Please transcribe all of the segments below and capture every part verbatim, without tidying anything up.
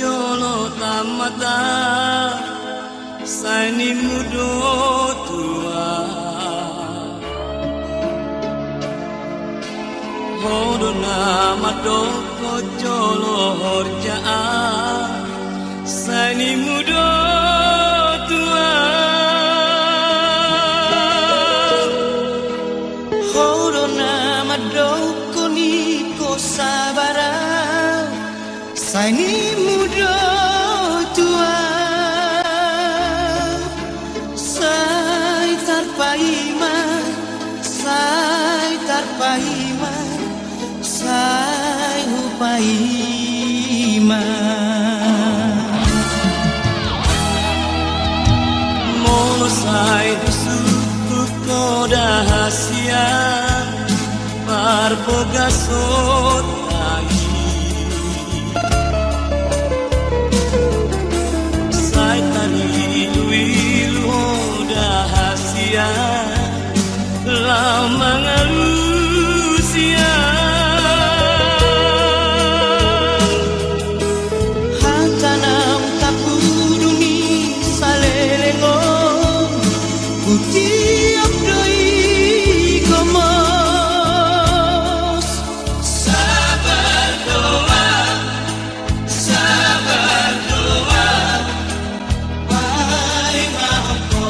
jolo tammata, sai nimmu do tuan. Ho do na mandok jolo horjaan, sai nimmu do tuan. Ho do na mandok ni ko sabar au, sai nimmu do tuan. Sai tarpaima, sai tarpaima, sai hupaima. Molo sai dusuk tu ho da hasian, parbogashonta i. Sai tariluilu ho da hasian, lam mangalusi au. Hata na tapudu ni saleleng on, hutiop do i gomos. Sabar do au, sabar do au, paima ho.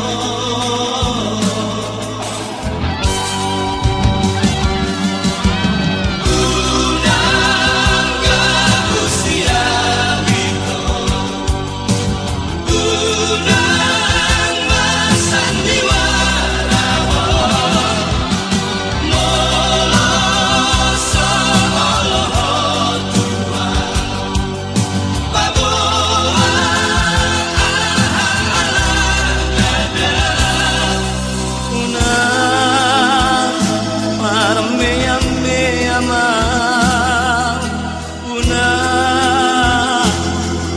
Unang gabu sian ito. Unang ma sandiwara ho, molo so olo ho tuan, paboa aha halak na dao. Unang marmeam-meam au. Unang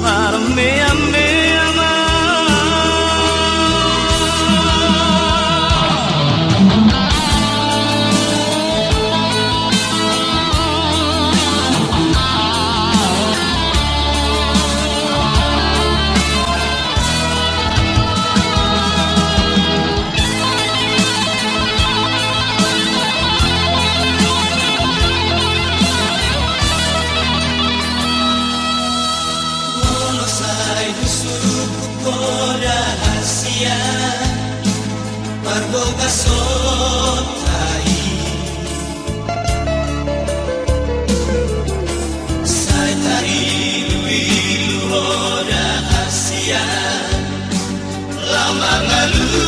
marmeam-meam au. Molo sai dusuk ho da hasian, parbogashonta i. Sai tariluilu ho da hasian, lam mangalusi